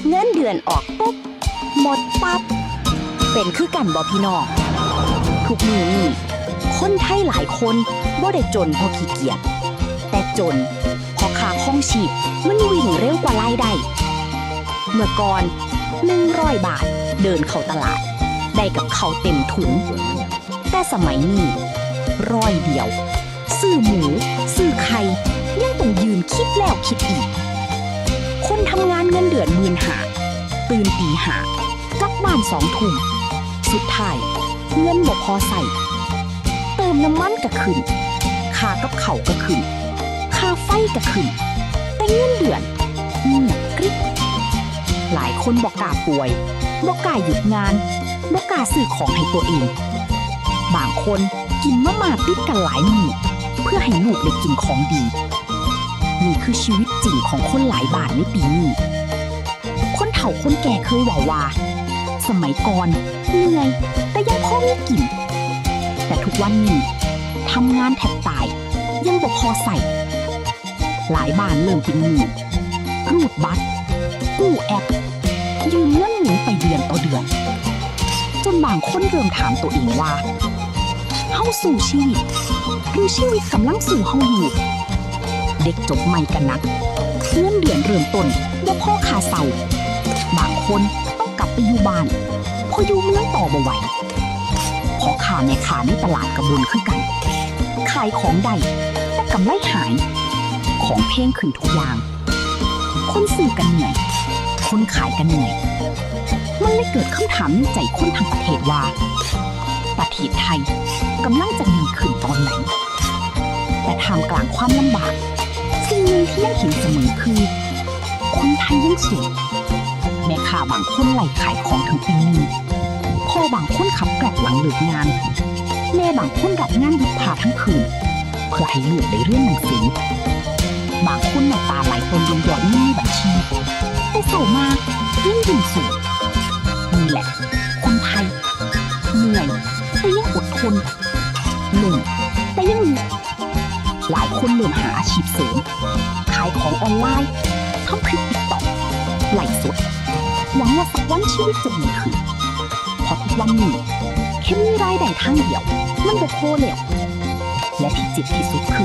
ເງິນເດືອນອອກປຸບ ໝົດປັບ ເປັນຄືກັນບໍ່ພີ່ນ້ອງ? ທຸກມື້ນີ້ ຄົນໄທຫຼາຍຄົນບໍ່ໄດ້ຈົນເພາະຂີ້ກຽດ ແຕ່ຈົນເພາະຄ່າຄອງຊີບມັນວິ່ງເລັວກວ່າລາຍໄດ້. ເມື່ອກ່ອນ ໜຶ່ງຮ້ອຍບາດ ເດີນເຂົ້າຕະຫຼາດ ໄດ້ກັບເຂົ້າເຕັມຖົງ, ແຕ່ສະໄໝນີ້ ຮ້ອຍດຽວ ຊື້ໝູ ຊື້ໄຂ່ ຍັງຕ້ອງຢືມຄິດແລ້ວຄິດອີກ. ຄົນທຳງານເງິນເດືອນໝື່ນຫ້າ ຕື່ນຕີຫ້າ ກັບບ້ານສອງທຸ່ມ ສຸດທ້າຍເງິນບໍ່ພໍໃຊ້. ເຕີມນ້ຳມັນກະຂຶ້ນ, ຄ່າກັບເຂົ້າກະຂຶ້ນ, ຄ່າໄຟກະຂຶ້ນ, ແຕ່ເງິນເດືອນງຽບກຣິບ. ຫຼາຍຄົນບໍ່ກ້າປ່ວຍ, ບໍ່ກ້າຢຸດງານ, ບໍ່ກ້າຊື້ຂອງໃຫ້ຕົວເອງ. ບາງຄົນ ກິນມາມ່າຕິດກັນຫຼາຍມື້ ເພື່ອໃຫ້ລູກໄດ້ກິນຂອງດີ. ນີ້ຄືຊີວິດຈິງຂອງຄົນຫຼາຍບ້ານໃນປີນີ້. ຄົນເຖົ້າຄົນແກ່ເຄີຍເວົ້າວ່າ ສະໄໝກ່ອນເມື່ອຍ ແຕ່ຍັງພໍມີກິນ, ແຕ່ທຸກວັນນີ້ ທຳງານແທບຕາຍ ຍັງບໍ່ພໍໃຊ້. ຫຼາຍບ້ານເລີ່ມເປັນໜີ້, ຮູດບັດ, ກູ້ແອັບ, ຢືມເງິນໝູໄປເດືອນຕໍ່ເດືອນ, ຈົນບາງຄົນເລີ່ມຖາມຕົວເອງວ່າ ເຮົາສູ້ຊີວິດ ຫຼື ຊີວິດກຳລັງສູ້ເຮົາຢູ່? ເດັກຈົບໃໝ່ກະໜັກ, ເງິນເດືອນເລີ່ມຕົ້ນບໍ່ພໍຄ່າເຊົ່າ, ບາງຄົນຕ້ອງກັບໄປຢູ່ບ້ານ ເພາະຢູ່ເມືອງຕໍ່ບໍ່ໄຫວ. ພໍ່ຄ້າແມ່ຄ້າໃນຕະຫຼາດກະບົ່ນຄືກັນ, ຂາຍຂອງໄດ້ ແຕ່ກຳໄລຫາຍ, ຂອງແພງຂຶ້ນທຸກຢ່າງ, ຄົນຊື້ກະເມື່ອຍ, ຄົນຂາຍກະເມື່ອຍ. ມັນເລີຍເກີດຄຳຖາມໃນໃຈຄົນທັງປະເທດວ່າ ປະເທດໄທກຳລັງຈະດີຂຶ້ນຕອນໃດ? ແຕ່ທ່າມກາງຄວາມລຳບາກ, ສິ່ງໜຶ່ງທີ່ຍັງເຫັນສະເໝີຄື ຄົນໄທຍັງສູ້. ແມ່ຄ້າບາງຄົນໄລ່ຂາຍຂອງເຖິງຕີໜຶ່ງ, ພໍ່ບາງຄົນຂັບແກຣັບຫຼັງເລີກງານ, ແມ່ບາງຄົນຮັບງານຫຍິບຜ້າທັງຄືນ ເພື່ອໃຫ້ລູກໄດ້ຮຽນໜັງສື. ບາງຄົນນ້ຳຕາໄຫຼຕອນເບິ່ງຍອດເງິນໃນບັນຊີ, ແຕ່ເຊົ້າມາຍັງຢືນສູ້. ນີ້ແຫຼະ ຄົນໄທ ເມື່ອຍແຕ່ຍັງອົດທົນ, ລົ້ມແຕ່ຍັງລຸກ. ຫຼາຍຄົນເລີ່ມຫາອາຊີບເສີມ, ຂາຍຂອງອອນລາຍ, ທຳຄລິບຕິກຕັອກ, ໄລຟ໌ສົດ, ຫວັງວ່າສັກວັນຊີວິດຈະດີຂຶ້ນ. ເພາະທຸກວັນນີ້ ແຄ່ມີລາຍໄດ້ທາງດຽວມັນບໍ່ພໍແລ້ວ. ແລະທີ່ເຈັບທີ່ສຸດຄື